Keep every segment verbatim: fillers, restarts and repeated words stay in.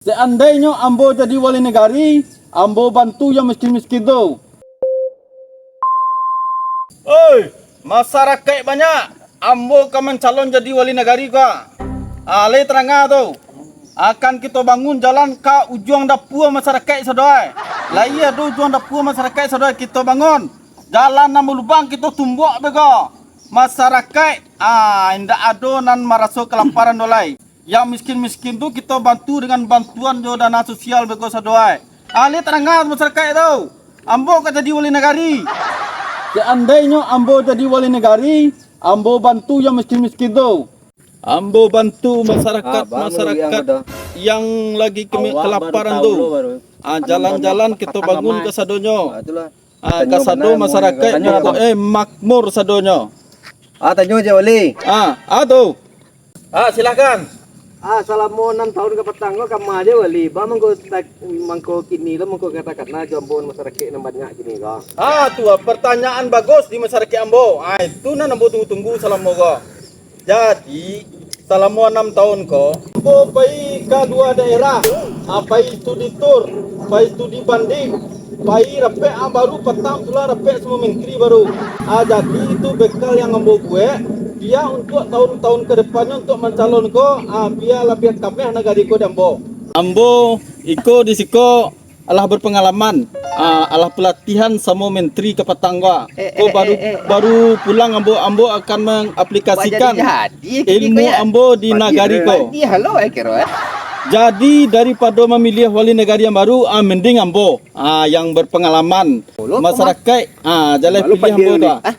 Seandainyo ambo jadi wali nagari, ambo bantu yang miskin-miskin tu. Oi, masarakaik banyak, ambo ka mancalon jadi wali nagari ko. Ah, lai taranga tu. Akan kito bangun jalan ka ujuang dapua masarakaik sadoai. Lai ado ujuang dapua masarakaik sadoai kito bangun. Jalan nan balubang kito tumbuak beko. Masarakaik, ah, indak ado nan maraso kalaparan doh lai. Yang miskin-miskin tu kito bantu dengan bantuan jo dana sosial beko sadoai. Ah, lai taranga masarakaik tu. Ambo ka jadi wali nagari. Seandainyo ambo jadi wali nagari, ambo bantu yang miskin-miskin tu. Ambo bantu masarakaik-masarakaik yang lagi kemi-, kalaparan tu. Ah, jalan-jalan kito bangun kasadonyo. Ah, kasado masarakaik pokok e makmur sadonyo. Ah, tanyo je wali. Ah, ah tu. Ah, silakan. Ah, salamo anam taun ka patang ko, kama je wali. Ba mangko tak-, mangko kini lo mangko katakana jo ambo masarakaik nan banyak kini ko. Ah, tu ah, pertanyaan bagus di masarakaik ambo. Ah, itu nan ambo tunggu-tunggu salamo ko. Jadi, salamo anam taun ko, ambo pai ka dua daerah, ah, pai studi tur, pai studi banding, pai rapek, ah, baru patang pulang rapek samo menteri baru. Ah, jadi itu bekal yang ambo buek, bia untuak taun-taun ka depannyo untuak mancalon ko, ah, bia labiah kameh nagari ko di ambo. Ambo iko di siko alah berpengalaman, ah, alah pelatihan samo menteri kapatang ko. Eh, Ko eh, baru, eh, eh. baru pulang ambo, ambo akan mengaplikasikan Wah, jadi-jadi, kini ilmu ko ya. ambo di Padi nagari eh. ko. Padi halo, eh, kiro, eh. Jadi, daripado mamiliah wali nagari yang baru, ah, mending ambo, ah, yang berpengalaman. Olo, Masarakaik, ah, jaleh Lalu pilih padi ambo ni. tu, ah. Ah,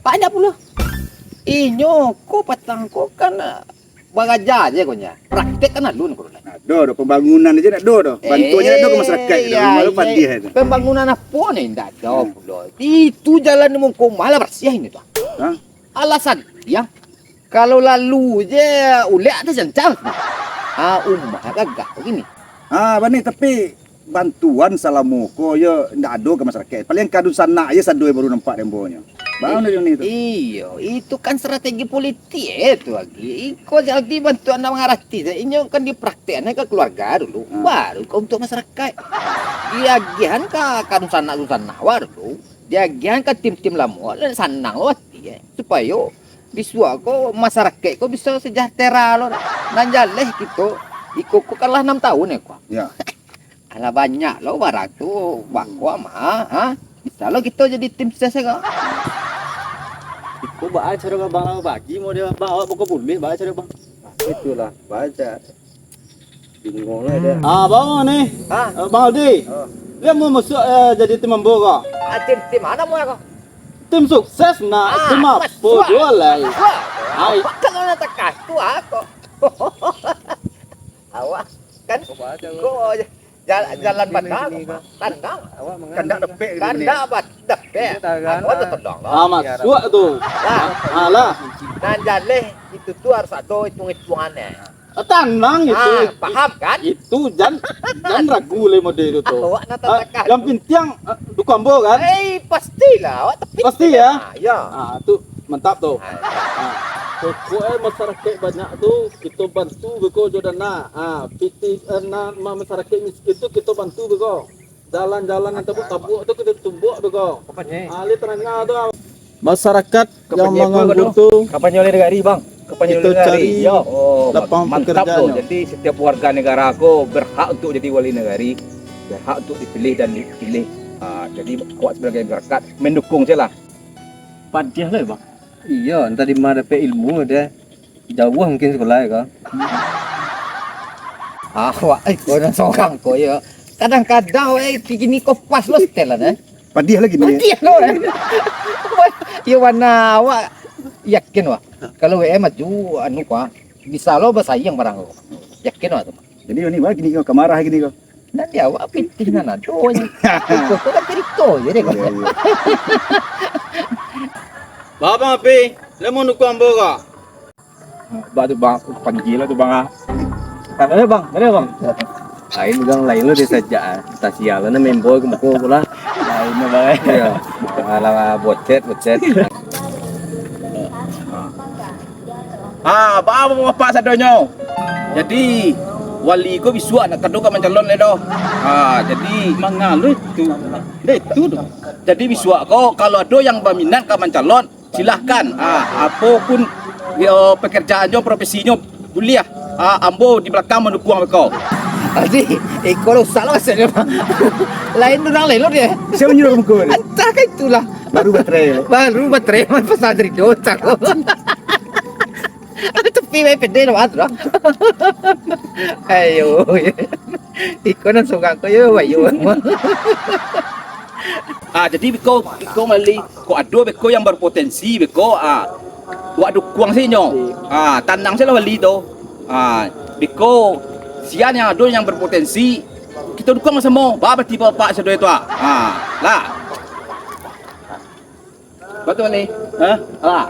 banyak pulo. Inyo ko patang ko kan, ah, baraja je ko nya. Praktek kan alun ko lah. Ado doh, pembangunan aja ndak ado doh. Bantuan aja ndak ado ke masyarakat tu. Eh, Malu iya, padih iya. tu. Pembangunan apo ni ndak ado Hmm. pulo. Itu jalan di muko malah barsiah ini tu. Hah? Alasan, ya. Kalau lalu je ulek atas jancang. Ah, umah gagah begini. Ah, bani, tapi bantuan salamo ko yo ndak ado ka masyarakat. Paling ka dunsanak aja sado baru nampak dembonyo. Bang, dari ni tu. Iyo, itu kan strategi politik eh tu lagi. Iko jadi bantuan nak mangarati. Inyo kan dipraktekkan ka keluarga dulu, Hmm. baru ka untuk masyarakat. Diagihan ka, ka dunsanak-dunsanak wak dulu. Diagihan ka tim-tim lamo, sanang lo ati eh. Supayo bisuak ko masyarakat ko bisa sejahtera lo. Nan jaleh kito, iko ko kalah anam taun eh ko. Ya. Alah banyak lo barang tu, bako mah, ha? Bisa lo kito jadi tim sukses ko. Iko baa caro abang lah bagi mau dia abang, awak pokok boleh baa caro abang. Itulah, baca. Bingung lah dia. Ah, bang ni. Ha? Eh, Bang Aldi. Oh. Dia mau masuk eh, jadi tim ambo ko. Ah, tim, tim mana mau ko? Tim sukses nak, Ah, tim apa masuk. jual lah. Masuk. Ai. Apa kalau nak tekas tu aku? Awak kan Kau baca, kau je. Jal-, jalan Mungkin patah, sini kah? Tandang. Awak mengaji Kandak kah? dapek gitu ni. Kandak bat-, dapek. Dia tak Anu galak. ada tendang lah. Ah, masuk tu. Nah. Ah, lah. Nan jaleh itu tu harus ada hitung-hitungannya. Ah, tanang itu. Ah, paham kan? Itu jan, jan ragu le mode itu tu. Awak nak Ah, tatakan. yang penting ah, dukung ambo kan? Eh, pastilah. Awak tapi Pasti ya? Ah, ya. Ah, tu Mantap tu. Ah, pokok e masyarakat banyak tu, kito bantu beko jo dana. Ah, pitih, eh, na, ma-, masyarakat miskin tu, kito bantu beko. Jalan-jalan yang tabuak-tabuak tu, kito tumbuak beko. Kapan, eh? Ah, lihat terangah tu. Masyarakat Kapan yang nyeko manganggur tu? tu, Kapan nyoleh negari, Bang? Kapan nyoleh Kito negari? cari Ya, oh, lapang mantap tu. pekerjaannyo. Jadi, setiap warga negara ko berhak untuk jadi wali negari, berhak untuk dipilih dan dipilih. Ah, jadi, awak sebagai masyarakat mendukung sajalah. Padiah lah, Bang. Iyo, antah di ma dapek ilmu deh. Jauah mungkin sekolah ko. Ah, awak, eh, ko nan sorang ko, yo. Kadang-kadang awak, eh, kini ko pas lo setelan, eh. Padiah lagi ni. Padiah lo, eh. Yo, mana awak yakin, wak. Kalau W M maju, anu, ko, ah, bisa lo basaing barang ko. Yakin, wak, tu. Jadi, ni, wak, kini ko, kamarah kini ko. Nan di awak pitih nan ado je. Iko tu kan carito je deh. Iyo, iyo. Ba, Bang Api, lai mau nukua ambo ko? Ba tu, Bang, panggil lah tu, Bang, ah. Kada ada, Bang, kada ada, Bang. Lain, Bang, lain lo dia sajak, ah. Entah sial lah, member ke muka pula. Lain lah, Bang, eh. Iyo. Alah, bocet, bocet. Ah, ba, bapak sadonyo. Jadi, Wali ko bisuak ndak ado ka mancalon lai doh. Ha, jadi mangalo itu. Ndak itu doh. Jadi bisuak ko kalau ado yang baminat ka mancalon, silahkan. Ha, apo pun yo pekerjaannyo, profesinyo, buliah. Ha, ambo di balakang mandukuang beko. Tadi iko rusak lah maksudnyo. Lain urang lain lo dia. Siapa nyuruh muka ni? Entah kan itulah. Baru baterai. Baru baterai, man, pasal dari dosa. Tapi baik pede dah, Mas, dah. Ayo. Iko nan surang ko yo, ayo. Ah, jadi beko, beko mali, kok ado beko yang berpotensi, beko, ah, wak dukuang sajo nyo. Ah, tanang sajolah wali tu. Ah, beko, sia yang ado yang berpotensi, kito dukuang samo. Ba, berarti bapak sadoe tu, ah. Ah, lah. Batua ni? Hah? Alah.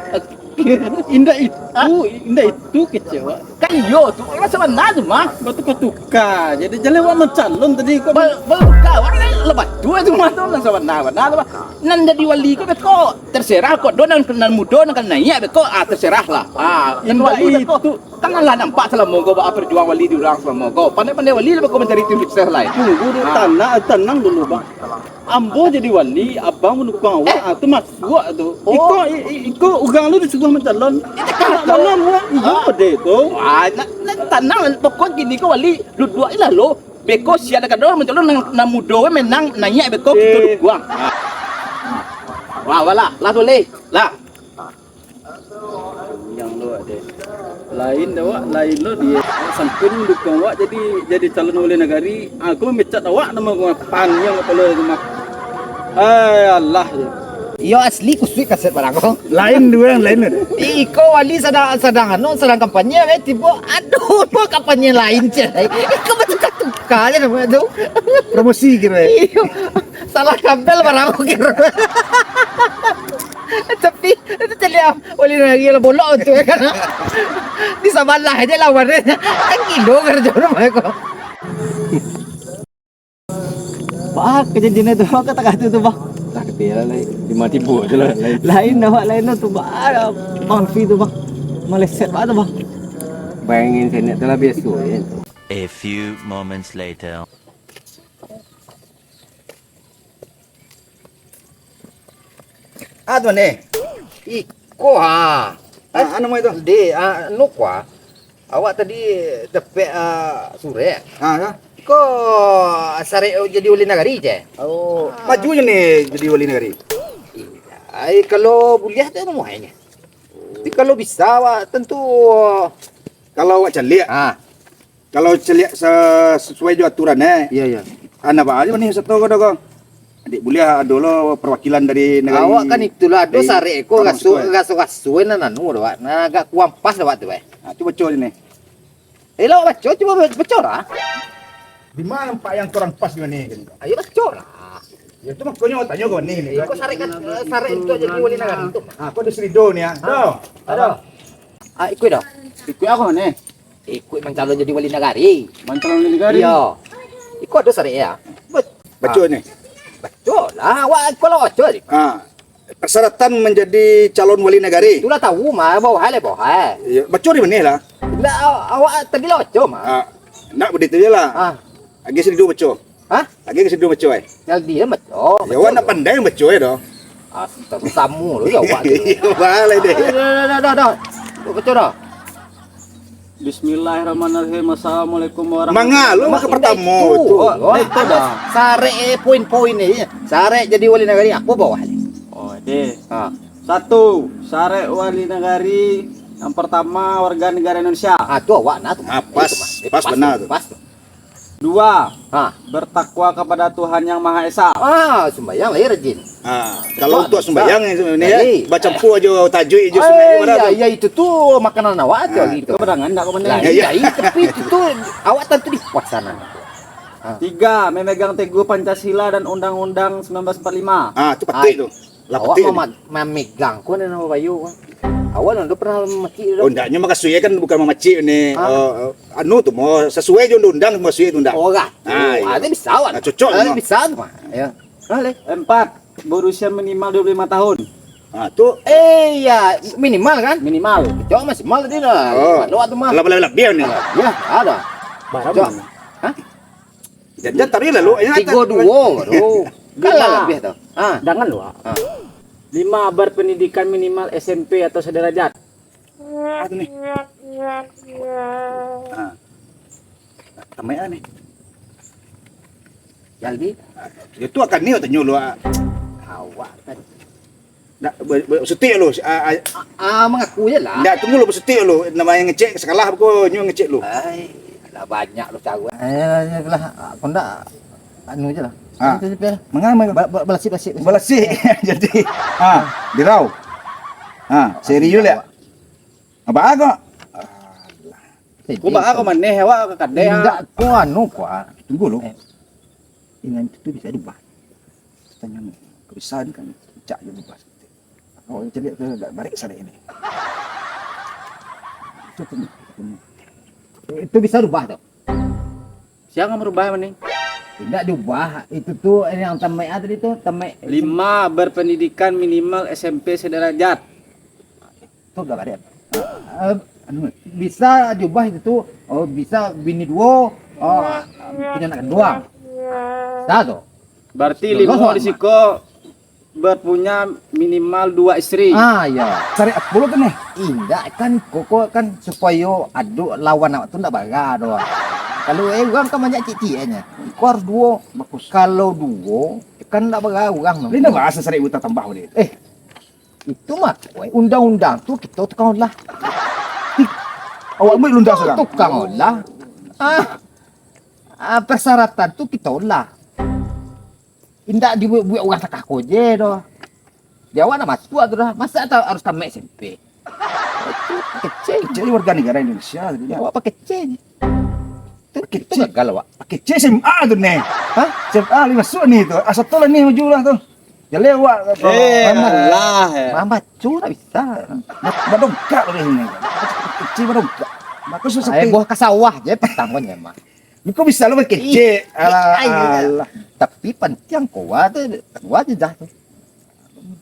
Indak itu, indak itu kecewa. Kan iyo tu, masa bana tu mah. Batuka-tuka. Jadi jaleh awak mancalon tadi ko. Ba-, batuka, awak lah, lah batua tu mah tu, masa bana, bana tu mah. Nan jadi wali ko beko, terserah kok do nan, nan mudo nan ka naiak beko, ah, terserah lah. Ah, kan indak wali itu. Kan lah nampak salamo ko, ba, perjuang wali di urang salamo ko. Pandai-pandai wali lah beko mancari tim sukses lah. Tunggu dulu, tanang, tanang dulu, Bang. Ambo jadi wali, abang mandukuang awak, ah, tu masuak tu. Oh. Iko, i-, i-, iko urang lu disuruah mancalon. Itu kan nak malam awak, iyo pade tu. Wah, nak, nak tanang, pokok gini ko wali, duduak lah lo. Beko sia dak ado mancalon nan, nan mudo we menang naiak beko kito dukuang. Ah. Wah, wah lah, lah boleh. Lah. Panjang tu awak deh. Lain dah awak, lain lo dia. Sampai ni mendukung awak jadi, jadi calon wali nagari. Aku memecat awak nama aku panjang kepala tu mah. Hai Allah je. Iyo asli kusuik kaset barang ko. Lain dua yang lain tu. Iko wali sadang, sadang anu, sadang kampanye, eh, tibo, aduh, apa kampanye lain je. Iko bertukar-tukar je nama tu. Promosi kira. Iyo. Salah kampel barang ko kira. Tapi itu caliak wali nagari lah bolok tu ya kan. Di sabalah aja lawan dia. Kan gilo kerja rumah ko. Bah, kejadian itu kata-kata tu bah. Lah kata lah lain. Lima ribu tu lah lain. Lain dah bah, lain tu bah. Bang Fi tu bah. Maleset bah tu bah. Bayangin saya nak tu lah biasa ya. A few moments later. Ah, tuan eh. Iko ha. Ah, anu mai tu. Di, ah, anu ko ha. Awak tadi dapek, ah, surek. Ah, ya. Iko sarek jadi wali nagari je. Oh, maju je ni jadi wali nagari. Ai, kalau buliah tu anu mainyo. Tapi kalau bisa awak tentu kalau awak caliak. Ah. Kalau caliak sa-, sasuai jo aturan, eh. Iya, iya. Anak ba aja mani sato ko do ko. Adik buliah ado lo perwakilan dari nagari. Awak kan itulah ado dari sarek ko orang raso, suku, eh. Raso-raso nan anu do, Wak. Nah, agak kurang pas do, Wak, tu, eh. Ah, cuba baco ni. Eh, lah, baco, cuba ba-, baco lah. Di mana nampak yang kurang pas di mana ni? Ayo baco lah. Ya, tu makonyo tanyo ko ni, ni. Eh, ko sarek kan, eh, sarek untuak jadi wali nagari tu. Ah, ko ado serido ni, ah. Ah, ado. Ah, ikuik dah. Ikuik aku ni. Ikuik mancalon jadi wali nagari. Mancalon wali nagari? Iyo. Iko ado sarek ya. Baco ni. Baco lah. Awak kalau baco ni. Ah, persyaratan menjadi calon wali nagari. Itulah tahu mah, bawah le, bawah. Iyo, baco di mana lah? Lah, aw-, awak tadi lah baco mah. Ah, nak begitu je lah. Ah. Lagi sini dulu baco. Hah? Lagi ka situ baco, ai. Jadi, ya, baco, ya, baco awak nak tu. Pandai baco, ai, doh. Astaga, samo lo, ya, awak tu. Iyo, balai deh. Dah, dah, dah, dah, dah. Baco dah. Bismillahirrahmanirrahim. Assalamualaikum warahmatullahi wabarakatuh. Manga lo ka pertamo tu. Oh, itu dah. Sarek, eh, poin-poin ni. Sarek jadi wali nagari, apo bawah ni? Oh, deh. Ha. Satu, sarek wali nagari yang pertama warga negara Indonesia. Ah, tu awak nah tu. Ah, pas, itu, Mas. Itu pas, pas benar tu, tu. Pas tu. Dua, ha, bertakwa kepada Tuhan Yang Maha Esa. Ah, sumbayang lah ya rajin. Ah, kalau untuk sumbayang ni, ya, bacampur aja tajuik je sunat ibarat tu. Iya, itu tu makanan awak tu hari tu. Kau berdangan tak kau mana? Lah, iya, tapi itu tu awak tentu di puasanan. Ah. Tiga, memegang teguh Pancasila dan Undang-Undang sembilan belas empat lima. Ah, tu patut tu. Lah, awak betul. Mama-, mamegang ko nan bayu ko. Awak nan pernah mamacik tu. Oh, ndaknyo makasuik kan bukan mamacik ni. Ah. Eh, eh, anu tu mo sasuai jo undang-undang masuik tu ndak? Oh, lah. Ah, iya. Ah, tu bisa awak. Ah, cocok tu, bisa tu mah. Ya. Ah, leh. Empat, berusia minimal dua puluh lima tahun. Ah, tu. Eh, iya, minimal kan? Minimal. Cowok maksimal tadi dah. Oh. Ada waktu mah. Lah, lah, lah, biar ni. Ya, ada. Bara? Hah? Jan, jan taruih lalu. Tigo duo baru. Kalah labiah tu. Ha. Jangan lu. Ha. Lima berpendidikan minimal S M P atau sederajat. Ah, tu ni. Ha. Tamaik lah ni. Jaldi. Yo tu akan ni tanyo lu, ah. Awak kan. Ndak, ba-, ba-, setik lu, ah, ah. Ah, ah, mangaku je lah. Ndak, tunggu lu, setik lu. Namo nan ngecek, sakalah ko nyo ngecek lu. Ai, lah banyak lu tahu. Eh, lah, aku ndak, anu je lah. Ah. Itu je lah. Manga, manga? Ba-, ba-, balasik, balasik, balasik. Balasik. Jadi, ah, dirau. Ah, serius lah. Apa kok? Ko baa ko maneh awak ka kadai, ah? Indak ko anu ko, ah. Tunggu lu. Eh, ingan itu tu bisa diubah. Tanyo ni, ko bisa ni kan, cak je diubah. Oh, caliak tu agak barek sarik ni. Itu tu, itu tu. Itu bisa diubah tu. Sia nan marubah maneh? Indak diubah. Itu tu yang tamaik ah tadi tu, tamaik. Lima, berpendidikan minimal S M P sederajat. Tu agak barek. Eh, anu, bisa diubah itu tu, oh, bisa bini duo, oh, punyo anak ganduang. Bisa tu. Berarti limo di siko berpunya minimal dua istri. Ah, ya. Sarik apo lo tu ni? Indak kan, koko kan supayo ado lawan awak tu ndak bara doh. Kalau, eh, urang kan banyak ciek-cieknyo. Ko harus duo. Bagus. Kalau duo, kan ndak bara urang tu. Lino bahasa sarik buta tambah boleh. Eh, itu mah, weh, undang-undang tu kito tukang olah. Awak buek undang surang. Tukang olah. Ah, ah, persyaratan tu kito olah. Indak dibuek-buek urang takah ko je doh. Di awak nak masuak tu dah. Masa ta-, harus tamaik S M P? Itu kecil. Kecil warga negara Indonesia tadi. Awak pakecil. Tu, tu gagal awak. Pakecil S M A tu ni. Hah? S M A lagi masuk ni tu. Asa tu lah ni maju lah tu. Jaleh awak. Eh, alah, eh. Mambaco tak bisa. Ba-, badongkak lah di sini. Kecil badongkak. Maka susah. Eh, buah ka sawah je patang ko nyo mah. Ko bisa lo bakecek. Ih, alah, ai, alah. Tapi pantiang ko wa tu, wa je dah tu.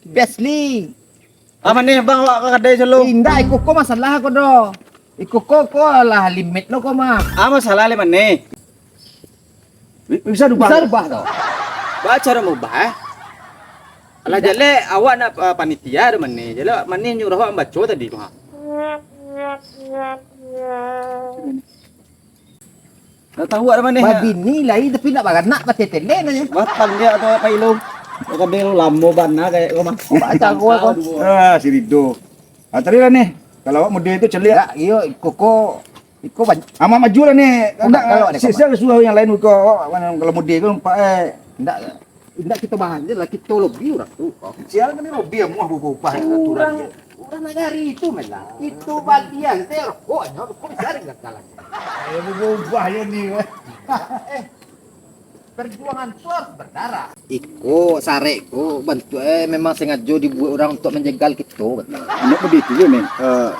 Pi asli. Ah, maneh bang, awak ka kadai salo. Indak, iko ko masalah ko doh. Iko ko, ko lah limit lo ko mah. Ah, masalah le maneh. Bi-, bisa rubah. Bisa rubah tu. Ba caro maubah, eh? Alah, jaleh awak nak, ah, panitia tu maneh. Jaleh maneh nyuruh awak baco tadi tu, ha. Ndak tahu awak maneh. Babini lai tapi ndak baranak, batetele nyo. Matan dia tu, Pak Ilung. Kau kadai lamo bana kayak kau mah. Baca gua kau. Ah, si Rido. Ah, tadi lah ni. Kalau awak muda tu celiak. Ndak, iyo, iko ko, iko ban-, Amat maju lah ni. Ndak, kalau ada si-, kawan. Sia suruh yang lain ko, awak kalau muda tu nampak, eh. Ndak. Indak kito bahas je lah, kito lobi urang tu. Sial kan ni lobi amuah berubah aturan dia. Urang nagari tu malah. Itu bagian teh rokoknyo, rokok bisa dengan kalanya. Ayo berubah je ni. Eh, perjuangan tu harus berdarah. Iko sarek ko bantuak, eh, memang sengajo dibuek urang untuak manjegal kito, betul. Nak begitu je, men. Eh,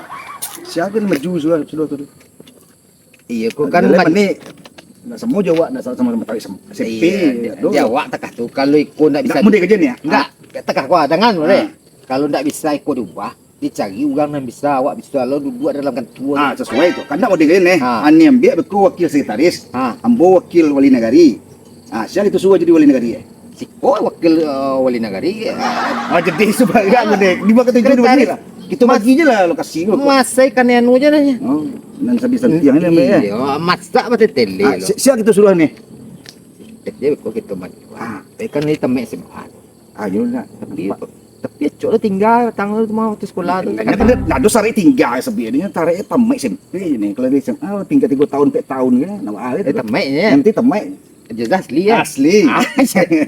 siapa yang maju sudah, sudah tu? Iyo, ko kan mat- ni, nak samo jo awak, nak samo-samo tarik sem-, S M P, iyo, ado. Jo awak takah tu, kalau iko ndak bisa. Ndak mudik aja ni, ya? Ndak, takah ko, jangan boleh. Kalau ndak bisa iko diubah, dicari urang nan bisa, awak bisa lo duduak dalam kantua. Ah, sesuai tu. Kan ndak mudik aja ni. Ah. Ani ambiak beko wakil sekretaris, ambo wakil wali nagari. Ah, sia itu suruah jadi wali nagari, eh? Siko wakil, eh, wali nagari, eh. Ah, jadi sebarang deh. Di bawah ketujuh dua ni lah. Kita bagi je lah lokasi tu. Masai kan anu je dah. Oh, nan sambil santiang ni, ya? Iya, masak batetele lo. Si-, siap kita suruh ni. Dia kok kita maju. Ah, eh, kan ni tempat S M A. Ayo nak. Tapi, tapi acok lah tinggal, tanggal tu mau tu sekolah tu. Ndak ado sarik tinggal sebenarnya, tarik tamat S M P ni. Kalau di S M A tinggal tiga tahun, empat tahun kan. Nama ada tu? Tamat je. Nanti tamat. Ijazah asli, ya? Asli. Ah,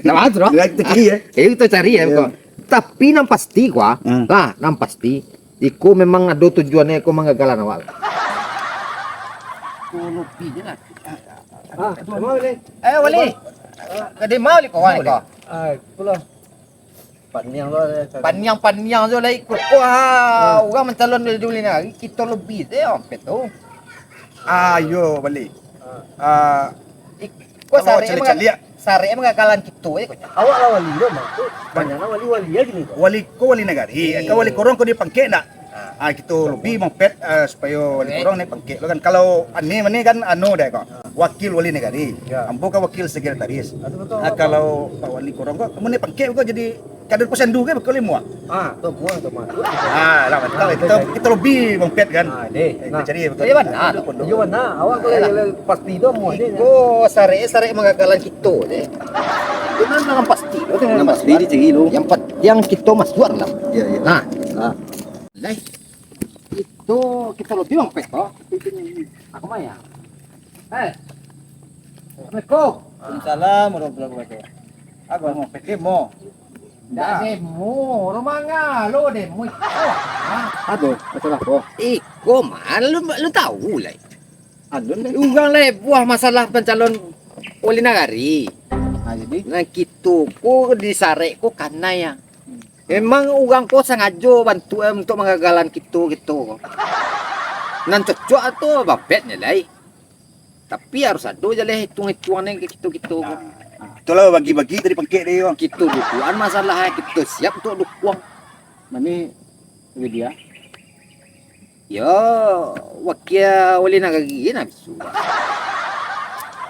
nama tu, bro? Dah kita cari, ya? Eh, kita cari, ya, kok. Tapi nan pasti, gua, lah, nan pasti, iko memang ado tujuannya iko manggagalan awak. Kolopi je lah. Ah, mau ni. Eh, Wali. Tadi mau ni, kawan, kau. Ah, pulang. Paniang tu ada. Paniang-paniang tu lah ikut. Wah, urang mancalon dari dulu ni hari, kita lebih deh, sampai tu. Ayo balik. Ah, kau sarek caliak-caliak. Sarek mangakalan kita je kau. Awak lah wali tu, Bang. Banyak lah wali-wali aja ni, Bang. Wali ko wali nagari, kau wali korong kau dia pangkek ndak? Ah, kito lobi moped, ah, supayo wali korong naiak pangkek lo kan. Kalau ane mane kan anu deh ko, wakil wali nagari. Ya. Ambo kan wakil sekretaris. Ah, tu betul, ah, betul. Kalau Pak Wali Korong ko, kamu naiak pangkek ko jadi kader posyandu kan, betul, Muah? Ah, tu Muah, tu Muah. Ah, lah, betul. Kito, kito lobi moped kan. Ah, deh. Eh, nah, cari betul. Jadi mana? Jadi mana? Awak kalau yang pasti tu Muah deh. Iko sarek-sarek manggagalan kito deh. Itu memang pasti. Memang pasti dicari lo. Yang pat-, yang kito masuk dalam. Iya, iya. Nah. Ah. Lai. Itu kito lobi moped ko. Aku mah ya. Eh. Assalamualaikum. Waalaikumsalam warahmatullahi wabarakatuh. Aku mau pede mo. Ndak demo, rumah ngalo demo. Ado masalah ko. Iko mah, lu, lu tahu lai. Ado lai. Urang lai buah masalah pancalon wali nagari. Ah, jadi? Nah, kito ko disarek ko kanai ya. Memang urang ko sangajo bantuak, eh, untuak manggagalan kito, kito ko. Nan cocok tu moped nyo lai. Tapi harus ado jaleh hitung-hitungan nan ka kito-kito ko. Nah, itulah bagi-bagi tadi pangkek dia. Kito dukuang masalah, eh, kito siap untuak dukuang. Mane dia? Yo, wakil wali nagari nah bisu.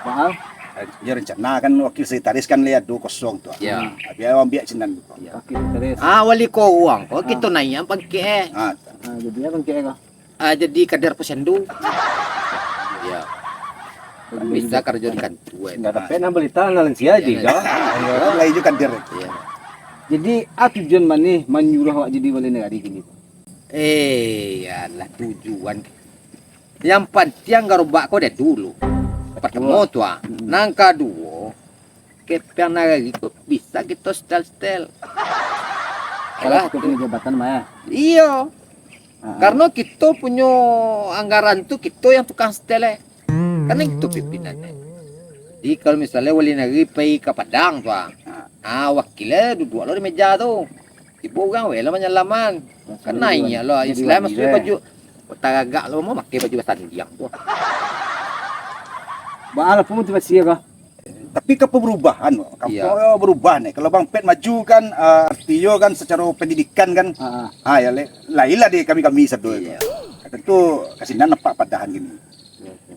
Maaf. Yo, rencana kan wakil sekretaris kan lai ado kosong tu. Ya. Hmm, biar ambiak sinan tu. Ya. Wakil sekretaris. Ah, wali korong ko kito naiak pangkek. Ah, jadi apo pangkek ko? Ah, jadi kader posyandu. Ya. Bisa karajo di kantua. Ndak dapek nan balita, nan lansia aja, kan? Lai jo kader. Iya. Jadi, a tujuan mane manyuruah awak jadi wali nagari kini? Eh, iyolah tujuan. Yang pantiang garobak ko dari dulu. Pertama tu, ah. Mm-mm. Nan kaduo, kepeng nagari ko bisa kito setel-setel. Kalau kito punyo jabatan mah, ya? Iyo. Ah, ah. Karano kito punyo anggaran tu kito yang tukang setel, eh. Karano kito pimpinan, eh. Jadi kalau misalnyo wali nagari pai ka Padang tu, ah. Ah, wakilnyo duduak lo di meja tu. Tibo urang weh lah manyalaman. Kan naiak lo, istilahnyo masuak baju taragak lo, mamakai baju basandiang tu. Baa lah motivasi ko? Tapi ka perubahan, ka berubah ni. Kalau Bang Pet maju kan, eh, artinyo kan secara pendidikan kan. Ah, ah. Ah, ya, le-, lain lah di kami-kami sado itu. Iya. Tentu ka sinan nampak padahan gini. Iya, iya.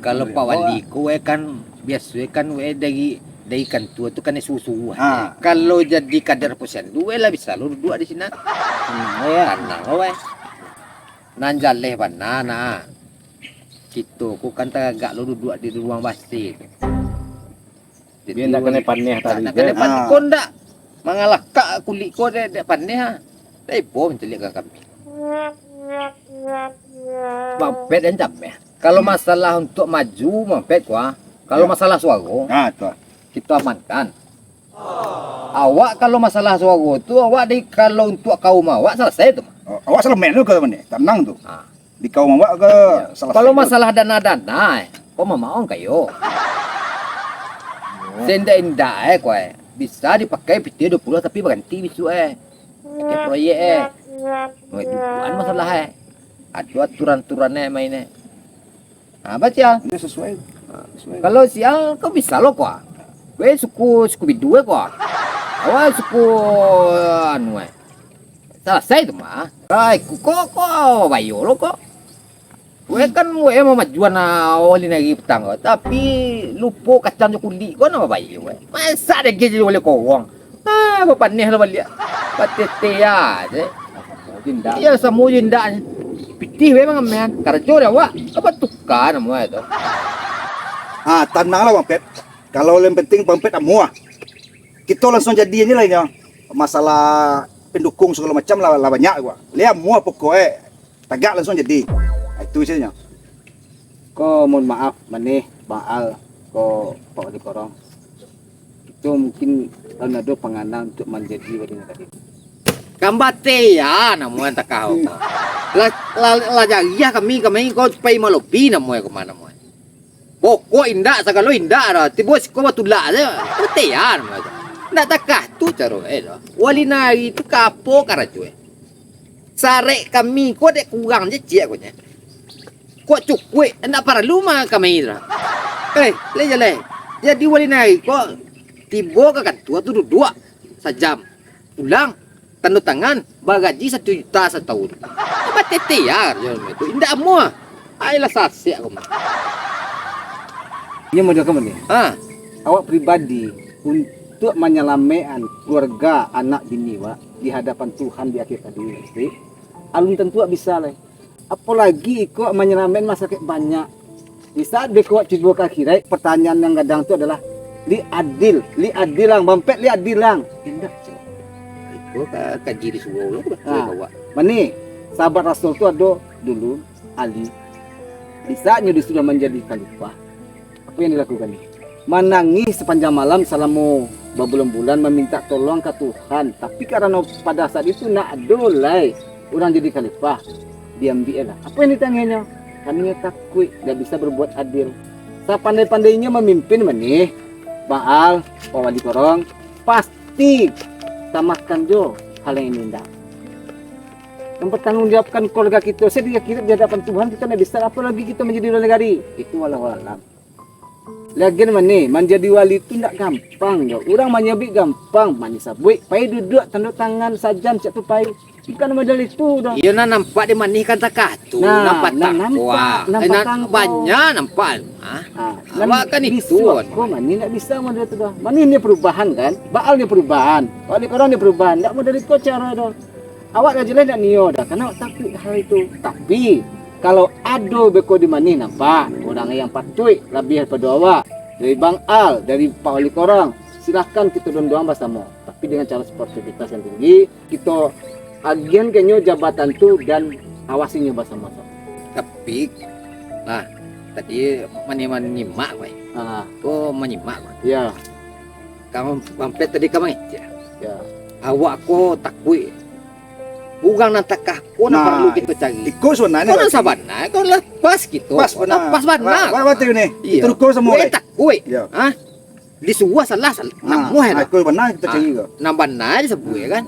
Kalau Pak Wali ko, weh, kan biaso, weh, kan, weh, dari, dari kantua tu kan suruah-suruah, weh. Kalau jadi kader posyandu, weh, lah bisa lo duduak di sinan. Tanang lo, weh. Nan jaleh bana, nah. Kito ko kan taragak lo duduak di ruang basi tu. Jadi, biar ndak kanai paneh tadi, ndak kanai paneh. Ko ndak mangalakak kulik ko dek, dek paneh, ah. Dek ibo mancaliak ka kami. Bang Pet dan Jameh. Kalau masalah untuk maju, Bang Pet ko, ah. Kalau masalah suaro, nah, tu, ah, kito amankan. Awak kalau masalah suaro tu, awak di, kalau untuk kaum awak salasai tu. Awak salemen tu ka paneh, tanang tu. Ah. Di kaum awak ko salasai tu. Kalau masalah dana-dana, eh, ko mamaong kayo. Saindak-indak, eh, ko, eh, bisa dipakai pitih duo puluah tapi baranti bisuak, eh. Pakai proyek, eh. Duduak masalah, eh. Ado aturan-aturan, eh, main, eh. Ah, baa, Sial? Iyo, sasuai. Ah, sasuai. Kalau Sial, ko bisa lo ko, ah. Weh, suku, suku Bidu, eh, ko, ah. Awak suku, anu, eh. Salasai tu mah. Ai, ko, ko, ko, bayo lo ko. Weh kan weh mamajuan, ah, wali nagari patang ko. Tapi lupo kacang jo kulik ko nan babayo weh. Masak daging jadi wali korong. Ah, bapaneh lo baliak. Batete aje. Iyo, samo jo indak. Pitih weh mangamehan. Karajo dek awak. Apa tuka namo tu? Ah, tanang lah, Bang Pet. Kalau yang penting Bang Pet amuah. Kito langsung jadi aja lah ini. Masalah pendukung segala macam lah, lah banyak gua. Lihat amuah pokok, eh. Tagak langsung jadi. Ah, itu saja. Ko mohon maaf, maneh, Baal, ko Pak Wali Korong. Itu mungkin alun ado pangana untuk manjadi wali nagari. Kambate ya namo yang takah ko. Lah, lah, lah jariah kami, kami ko pai malobi namo ko mah namo. Pokok indak, sagalo indak dah. Tibo siko batulak sajo. Kambate ya namo tu. Ndak takah tu caro eh dah. Wali nagari tu ka apo karajo eh? Sarek kami ko dek kurang je ciek ko nyo. Kok cukuik, ndak paralu mah kami tu. Eh, lai jaleh. Jadi wali nagari ko tibo ka kantua tu duduak sajam. Pulang. Tando tangan, bagaji satu juta satahun. Batete ya, itu indak amuah. Ai lah sasek kamu. Nyo model ka mano? Ha. Awak pribadi untuak manyalamaikkan keluarga, anak bini wak di hadapan Tuhan di akhir tadi nanti, alun tantu wak bisa lai. Apolagi iko manyalamaikkan masyarakat banyak. Di saat beko wak tibo ka akhirat, pertanyaan yang gadang tu adalah, "Li adil, li adil lang, bampek li adil lang." Indak, cok. Iko ka kaji di surau lo, ha, batua kawak. Mani, sahabat Rasul tu ado dulu, Ali. Di saat nyo disuruah manjadi khalifah, apo yang dilakukan? Manangih sapanjang malam salamo babulan-bulan mamintak tolong ka Tuhan. Tapi karano pada saat itu ndak ado lai urang jadi khalifah, diambiak lah. Apo yang ditangahnyo? Karano inyo takuik ndak bisa berbuat adil. Sapandai-pandainyo mamimpin mani, Baal, Pak Wali Korong, pasti tamakan jo hal yang indak. Mempertanggungjawabkan keluarga kito, saya di akhirat di hadapan Tuhan, kito ndak bisa, apolagi kito manjadi urang nagari. Itu walau alam. Lagian mani, manjadi wali tu ndak gampang doh. Urang manyabuik gampang, mani sabuik, pai duduak tando tangan sajam siap tu pai. Bukan model itu doh. Iyo, nah, nampak di mani kan takah tu, nah, nampak nah, takwa. Nampak, eh, nampak nah, takwa. Banyak nampak. Ah, ah, awak kan itu, ko mani ndak bisa model itu doh. Mani ni perubahan kan? Baal ni perubahan. Wali Korong ni perubahan. Ndak model iko caro doh. Awak dah jelas ndak nio dah, karena awak takuik hal itu. Tapi, kalau ado beko di mani nampak, urang yang patuik labiah daripado awak, dari Bang Al, dari Pak Wali Korong, silahkan kito dorong basamo. Tapi dengan cara sportivitas yang tinggi, kito agiahkan nyo jabatan tu dan awasi nyo basamo-samo. Tapi, nah, tadi mani-, manyimak, weh. Ah. Ko manyimak, weh. Ya. Kang Mampet tadi ka mangecek. Ya. Awak ko takuik. Urang nan takah ko nan, nah, paralu kito cari. Iko sabananyo ko nan berarti sabana, ko lah pas kito. Pas bana. Pas bana. Wah, wah, wah, tu ni. Iyo. Itu ruko samo. Weh, takuik. Ya. Ha? Disuruah salah, salah. Ah, namuah ah, dah. Iko bana kito cari ko. Nan bana disabuik kan.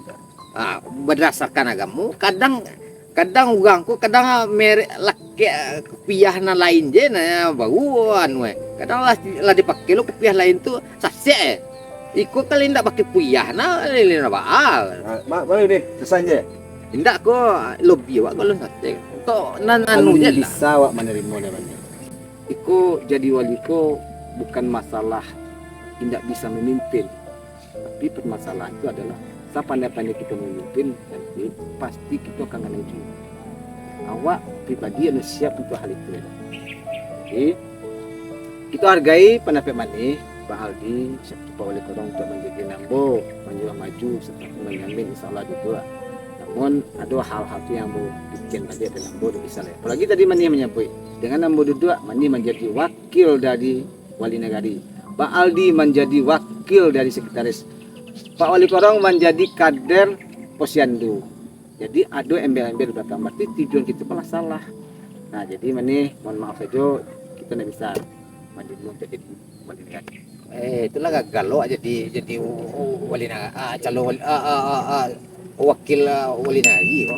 Ah, berdasarkan agamo, kadang, kadang urang ko kadang merek lakek kupiah nan lain je, nah, baru anu, eh. Kadang lah, lah dipakai lo kupiah lain tu, sasek, eh. Iko kali ndak pakai kupiah, nah, lele nah baa. Ah, ba-, baru deh, selesai je. Indak ko, lobi awak kalau sasek. Kok nan anu je lah. Bisa awak manarimo deh, Bang. Iko jadi wali ko bukan masalah indak bisa mamimpin. Tapi permasalahan itu adalah, sapandai-pandai kito mamimpin, nanti pasti kito akan kanai juo. Awak pribadi harus siap untuak hal itu. Jadi, kito hargai pandapek manih, Bang Aldi, Pak Wali Korong untuak manjaga nan ambo, manjuang maju, sarato manjamin insya Allah duduak. Namun, ado hal-hal tu yang ambo pikian baliak dan ambo ndak bisa lai. Apolagi tadi manih manyabuik, dengan ambo duduak, manih manjadi wakil dari wali nagari. Pak Aldi manjadi wakil dari sekretaris. Pak Wali Korong manjadi kader posyandu. Jadi, ado embel-embel di balakang. Berarti tujuan kito pun lah salah. Nah, jadi manih, mohon maaf sajo, kito ndak bisa manjadi, jadi wali nagari. Eh, itulah gagal lo jadi, jadi u-, u-, wali na-, ah, calon wali, ah, ah, ah, ah, wakil, ah, wali nagari.